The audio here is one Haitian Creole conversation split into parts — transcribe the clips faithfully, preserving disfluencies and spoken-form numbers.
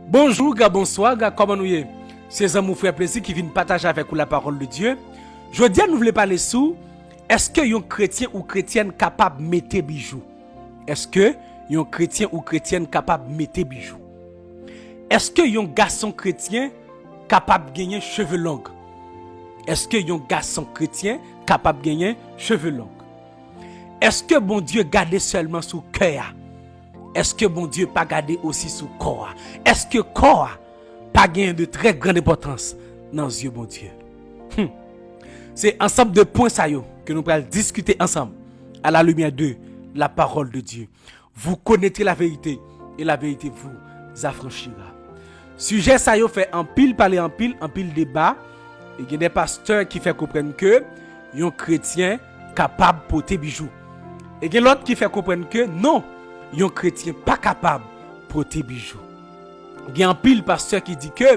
Bonjou, ga bonswa, ga kòman nou ye? Se zanmi w frè Plezi ki vin pataje avèk ou la parole de Dieu. Jodi a nou vle pale sou, èske yon kretyen ou kretyèn kapab mete bijou? Èske yon kretyen ou kretyèn kapab mete bijou? Èske yon gason kretyen kapab genyen cheve long? Èske yon gason kretyen kapab genyen cheve long? Èske Bondye gade sèlman sou kè a? Èske Bondye pa gade osi sou kò a? Èske kò a pa genyen de trè grand enpòtans nan zye Bondye? Hmm. Se ansanm de pwen sa yo ke nou pral diskite ansanm à la lumière de la parole de Dieu. Vous connaîtrez la vérité et la vérité vous affranchira. Sijè sa yo fè anpil pale, anpil, anpil deba. E gen de pastè ki fè konprann ke yon kretyen kapab pote bijou. E gen lòt ki fè konprann ke non, yon kretyen pa kapab pote bijou. Gen anpil pastè ki di ke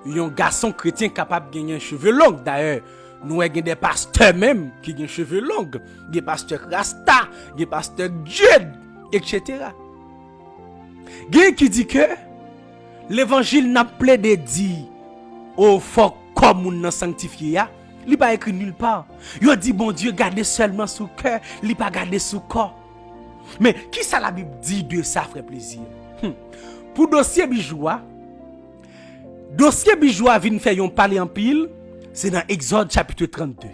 yon gason kretyen kapab genyen cheve long. Dayè, nou wè gen de pastè menm ki gen cheve long. Gen pastè rasta, gen pastè dread, et cetera. Gen ki di ke levanjil n ap plede di, o fòk kò moun nan sanktifye a, li pa ekri nil pa. Yo di Bondye gade sèlman sou kè, li pa gade sou kò. Men, kisa Labib di de sa, frè Plezi? Hmm. Pou dosye bijou a, dosye bijou a vin fè yon pale anpil, se nan Egzòd chapit trannde.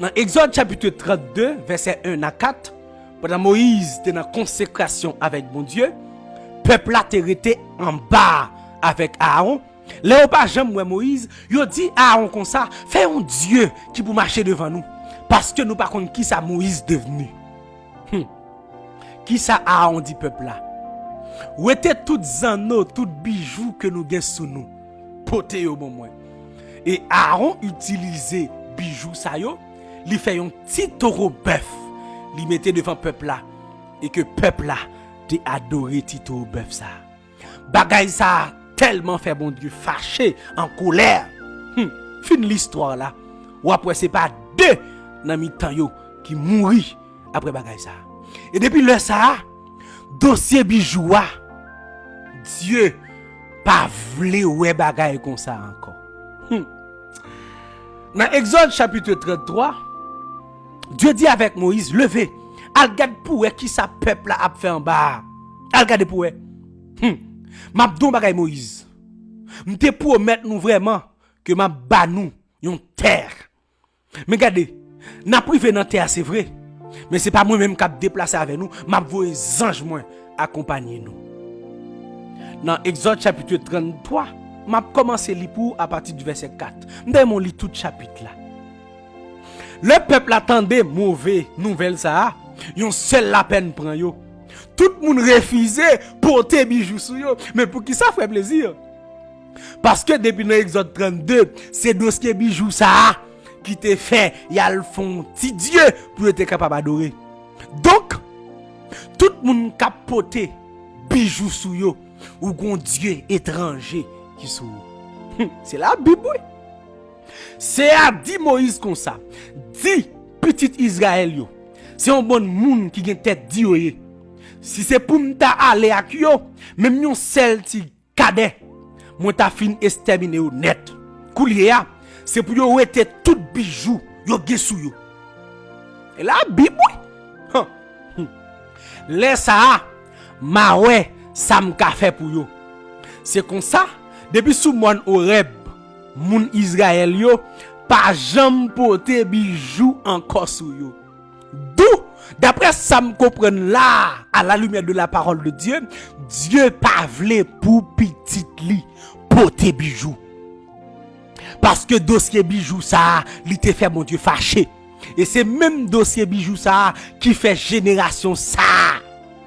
Nan Egzòd chapit trannde, vèsè en a kat, pandan Moyiz te nan konsekrasyon avèk Bondye, pèp la te rete anba avèk Aawon. Lè yo pa janm wè Moyiz, yo di Aawon konsa, fè yon dye ki pou mache devan nou, paske nou pa konn kisa Moyiz devni. Hmm. Kisa Aawon di pèp la? Wete tout zanno, tout bijou ke nou gen sou nou. Pote yo ban mwen. E Aawon itilize bijou sa yo, li fè yon ti towo bèf, li mete devan pèp la, e ke pèp la te adore ti towo bèf sa a. Bagay sa a tèlman fè Bondye fache, an kolè. Hmm, fin listwa la, w ap wè se pa de nan mitan yo ki mouri apre bagay sa a. E depi lè sa a, dosye bijou a, Dye pa vle wè bagay konsa ankò. Hmm. Nan Egzòd chapit trannde, Dye di avèk Moyiz, leve, al gad pou wè kisa pèp la ap fè anba a. Al gade pou wè. Hmm. M ap di w yon bagay, Moyiz. M te pwomèt nou vrèman ke m ap ba nou yon tè. Men gade, n ap rive nan tè a, se vre. Men se pa mwen menm k ap deplase avè nou, m ap voye zanj mwen akonpanye nou. Nan Egzòd chapit trannde, m ap kòmanse li pou ou apati di vèsè kat. M ta renmen w li tout chapit la. Lè pèp la tande move nouvèl sa a, yon sèl lapèn pran yo. Tout moun refize pote bijou sou yo. Men poukisa, frè Plezi? Paske depi nan Egzòd trannde, se dosye bijou sa a ki te fè y al fè yon ti dye pou yo te kapab adore. Donk, tout moun k ap pote bijou sou yo, ou gon dye etranje ki sou ou. Se Labib, wi. Se a di Moyiz konsa, di pitit Izrayèl yo, se yon bann moun ki gen tèt di yo ye. Si se pou m ta ale ak yo, menm yon sèl ti kadè, mwen ta fin estèmine yo nèt. Koulye a, se pou yo wete tout bijou yo gen sou yo. E Labib, wi. Han. Hmm. Lè sa a, m a wè sa m ka fè pou yo. Se konsa, depi sou mòn Orèb, moun Izrayèl yo pa janm pote bijou ankò sou yo. Dou, daprè sa m konprann la, à la lumière de la parole de Dieu, Dye pa vle pou pitit li pote bijou. Paske dosye bijou sa a, li te fè Bondye fache. E se menm dosye bijou sa a ki fè jenerasyon sa a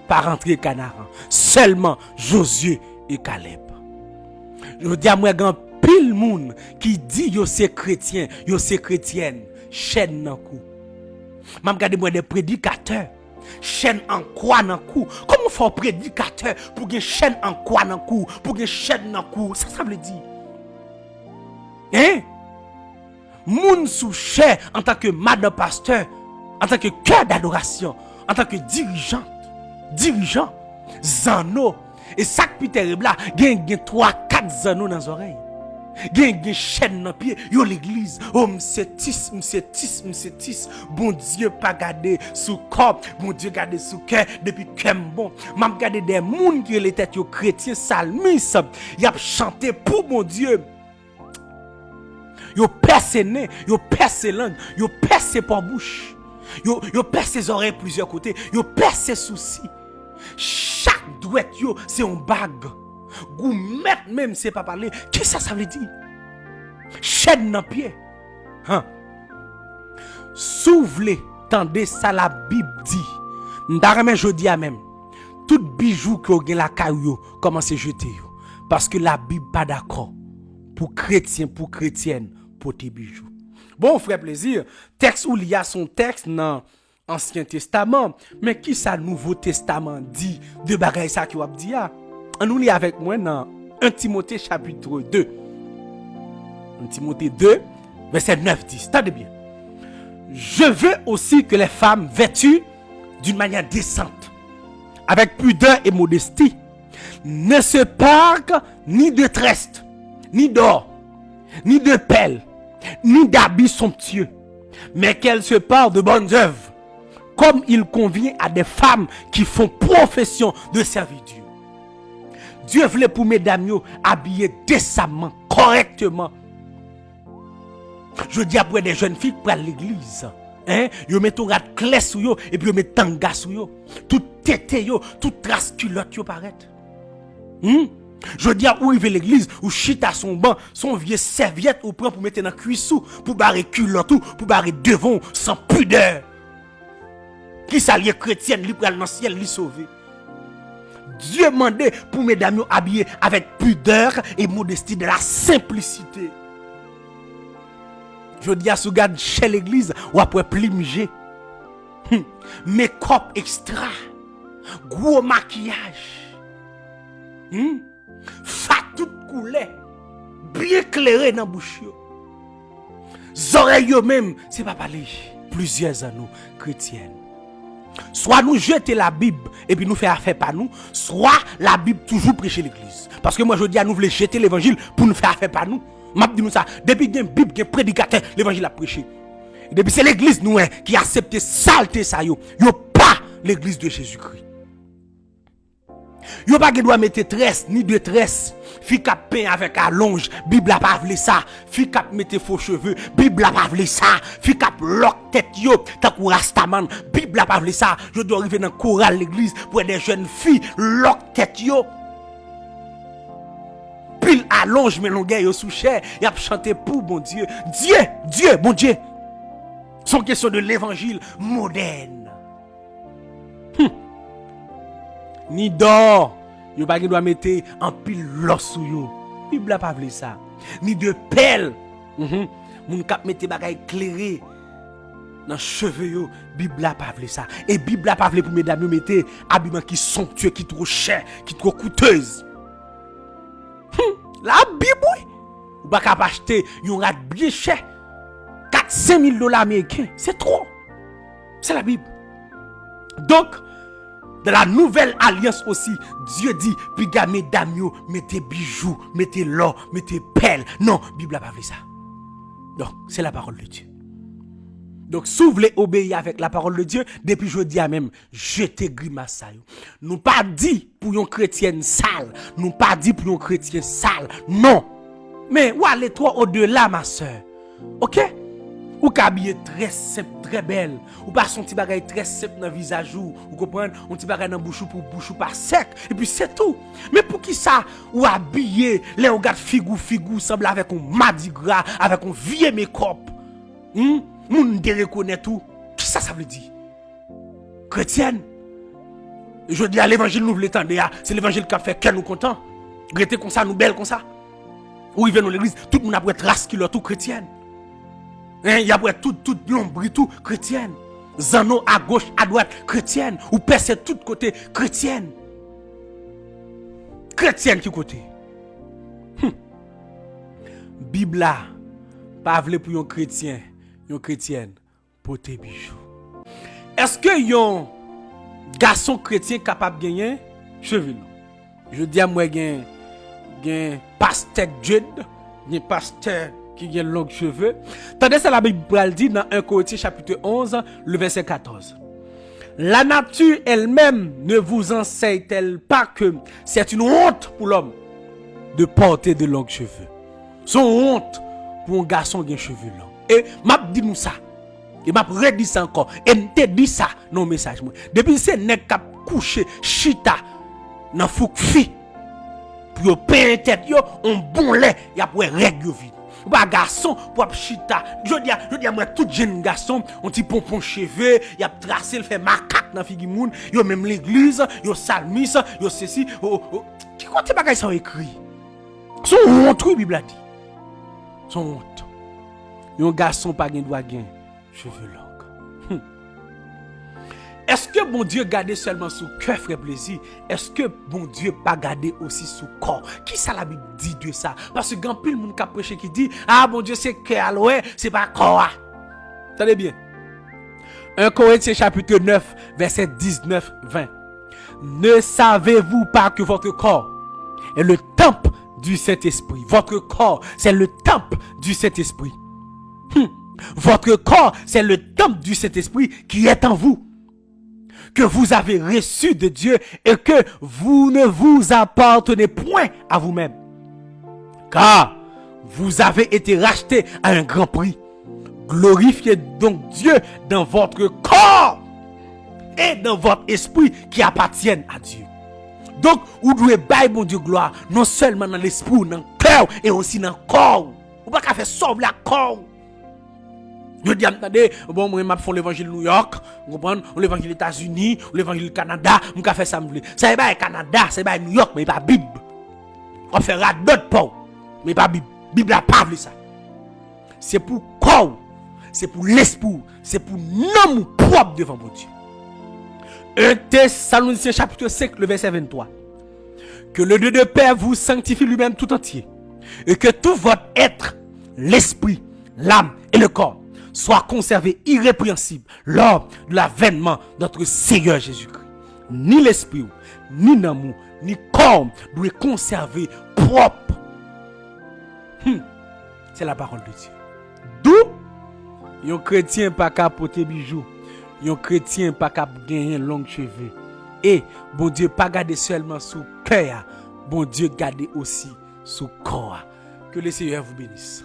pa rantre Kanaran. Sèlman Jozye e Kalèb. Jodi a, m wè gen anpil moun ki di yo se kretyen, yo se kretyèn, chèn nan kou. M ap gade, m wè de predikatè, chèn an kwa nan kou. Kòman w fè w predikatè pou gen chèn an kwa nan kou, pou gen chèn nan kou? Sa sa vle di? Hein? Moun sou chè antanke madan pastè, antanke kè dadorasyon, antanke dirijant, dirijan, zanno, E sa k pi terib la, gen, gen twa, kat zanno nan zòrèy. Gen, gen chèn nan pye, yo legliz. O, m se tis, m se tis, m se tis. Bondye pa gade sou kò, Bondye gade sou kè, depi kè m bon. M ap gade de moun ki rele tèt yo kretyen, salmis, y ap chante pou Bondye. Yo pèse nen, yo pèse lang, yo pèse po bouch. Yo, yo pèse zòrèy plizyè kote, yo pèse sousi. Chak dwèt yo se yon bag. Goumèt menm se pa pale. Kisa sa vle di? Chèn nan pye. Han. Si w vle tande sa Labib di, m ta renmen jodi a menm, tout bijou ke w gen lakay ou yo, kòmanse jete yo. Paske Labib pa dakò pou kretyen, pou kretyèn pote bijou. Bon, frè Plezi, tèks ou li a se yon tèks nan Ansyen Testaman, men kisa Nouvo Testaman di de bagay sa ke w ap di a? Ann nou li avèk mwen nan en Timote chapit de. en Timote de, vèsè nèf, dis. Tande byen. Je veux aussi que les femmes vêtues d'une manière décente, avec pudeur et modestie, ne se parent ni de tresses, ni d'or, ni de perles, ni d'habits somptueux, mais qu'elles se parent de bonnes œuvres, comme il convient à des femmes qui font profession de servir Dieu. Dye vle pou medam yo abiye desamman, kòrèkteman. Jodi a, pou wè de jèn fi k pral legliz, en, yo mete yon rad klè sou yo, epi yo met tanga sou yo. Tout tete yo, tout tras kilòt yo parèt. Hmm? Jodi a, ou rive legliz, ou chita sou yon ban, se yon vye sèvyèt ou pran pou mete nan kwis ou, pou bare kilòt ou, pou bare devan w, san pidè. Kisa l ye? Kretyèn, li pral nan syèl, li sove. Dye mande pou medam yo abiye avec pudeur et modestie, dans la simplicité. Jodi a, si w gad chè legliz, w ap wè plim je. Hmm. Mekòp ekstra. Gwo makiyaj. Hmm. Fa tout koulè. Byen klere nan bouch yo. Zòrèy yo menm, se pa pale. Plizyè zanno, kretyèn. Swa nou jete Labib epi nou fè afè pa nou, swa Labib toujou preche legliz. Paske mwen, jodi a, nou vle jete levanjil pou nou fè afè pa nou. M ap di nou sa, depi gen Bib, gen predikatè, levanjil ap preche. Depi se legliz nou wè ki aksepte salte sa yo, yo pa legliz de Jezikri. Yo pa gen dwa mete très, ni de très. Fi k ap penyen avèk alonj, Bib la pa vle sa. Fi k ap mete fo cheve, Bib la pa vle sa. Fi k ap lòk tèt yo, tankou rastaman, Bib la pa vle sa. Jodi a w rive nan koral legliz, pou wè de jèn fi lòk tèt yo. Pil alonj, men longè yo sou chè, y ap chante pou Bondye. Dye, Dye, Bondye. Se yon kesyon de levanjil modèn. Hmm. Ni dò, yo pa gen dwa mete anpil lò sou yo. Bib la pa vle sa. Ni de pèl. Mhm. Moun k ap mete bagay klere nan cheve yo, Bib la pa vle sa. E Bib la pa vle pou medam yo mete abiman ki somptye, ki twò chè, ki twò koutez. Hmm, Labib, wi. Ou pa ka ap achte yon rad byen chè, kat, senk mil dola ameriken. Se twò. Se Labib. Donk, dans la nouvelle alliance aussi, Dye di, piga medam yo mete bijou, mete lò, mete pèl. Non, Bib la pa vle sa. Donk, c'est la parole de Dieu. Donk, si w vle obeyi avèk la parole de Dieu, depi jodi a menm, jete grimas sa yo. Nou pa di pou yon kretyèn sal. Nou pa di pou yon kretyen sal. Non. Men, ou ale twò odela, ma sè. Oke? Ou ka abiye trè senp, trè bèl. Ou pase yon ti bagay trè senp nan vizaj ou. Ou konprann? Yon ti bagay nan bouch ou pou bouch ou pa sèk. Epi se tou. Men poukisa ou abiye, lè ou gad figi w, figi w sanble avèk yon madigra, avèk yon vye mekòp? Hmm? Moun derekonèt ou. Kisa sa vle di? Kretyèn. Jodi a, levanjil nou vle tande a, se levanjil k ap fè kè nou kontan. Rete konsa, nou bèl konsa. Ou rive nan legliz, tout moun ap wè tras kilòt ou, kretyèn. Hein, y ap wè tout, tout lonbrit ou, kretyèn. Zanno agoch, adwat, kretyèn. Ou pèse tout kote, kretyèn. Kretyèn ki kote? Hmm. Bib la pa vle pou yon kretyen, yon kretyèn pote bijou. Èske yon gason kretyen kapab genyen cheve long? Jodi a m wè gen, gen pastè Jude, gen pastè ki gen long cheve. Tande sa Labib pral di nan en Korentyen chapit onz, le vèsè katòz. La nature elle-même ne vous enseigne-t-elle pas que c'est une honte pour l'homme de porter de longs cheveux? Se yon wont pou yon gason gen cheve long. E m ap di nou sa. E m ap redi sa ankò. E m te di sa nan yon mesaj mwen. Depi se nèg k ap kouche, chita nan fouk fi pou yo penyen tèt yo, yon bon lè, y ap wè règ yo vini. Ou pa gason pou ap chita. Jodi a, jodi a, m wè tout jenn gason, yon ti ponpon cheve, y ap trase l, fè makak nan figi moun, yo menm legliz, yo salmis, yo sesi, o, o, o. Ki kote bagay sa yo ekri? Se yon wont, wi, Bib la di. Se yon wont. Yon gason pa gen dwa gen cheve long. Hmm. Èske Bondye gade sèlman sou kè, frè Plezi? Èske Bondye pa gade osi sou kò? Kisa Labib di de sa? Paske gen anpil moun k ap preche ki di, a, Bondye se kè a l wè, se pa kò a. Tande byen. En Korentyen chapit nèf, vèsè diznèf, ven. Ne savez-vous pas que votre corps est le temple du Saint-Esprit? Votre corps, c'est le temple du Saint-Esprit. Hmm. Votre corps, c'est le temple du Saint-Esprit qui est en vous, que vous avez reçu de Dieu et que vous ne vous appartenez point à vous-même. Car vous avez été racheté à un grand prix. Glorifiez donc Dieu dans votre corps et dans votre esprit qui appartiennent à Dieu. Donk, ou dwe bay Bondye glwa, non sèlman nan lespri w, nan kè w, e osi nan kò w. Ou pa ka fè sa w vle ak kò w. Jodi a m tande, bon, mwen m ap fè yon levanjil New York, ou konprann, yon levanjil Etazini, yon levanjil Kanada, m ka fè sa m vle. Sa e bagay Kanada, sa e bagay New York, men e pa Bib. W ap fè radòt pa w, men e pa Bib. Bib la pa vle sa. Se pou kò w, se pou lespri w, se pou nanm ou pwòp devan Bondye. En Tesalonisyen chapit senk, le vèsè venntwa. Que le Dieu de paix vous sanctifie lui-même tout entier, et que tout votre être, l'esprit, l'âme et le corps, soit conservé irrépréhensible lors de l'avènement de notre Seigneur Jésus-Christ. Ni lespri w, ni nanm ou, ni kò w dwe konsève pwòp. Hmm. C'est la parole de Dieu. D'où yon kretyen pa ka pote bijou. Yon kretyen pa ka genyen long cheve. E Bondye pa gade sèlman sou kè a. Bondye gade osi sou kò a. Que le Seigneur vous bénisse.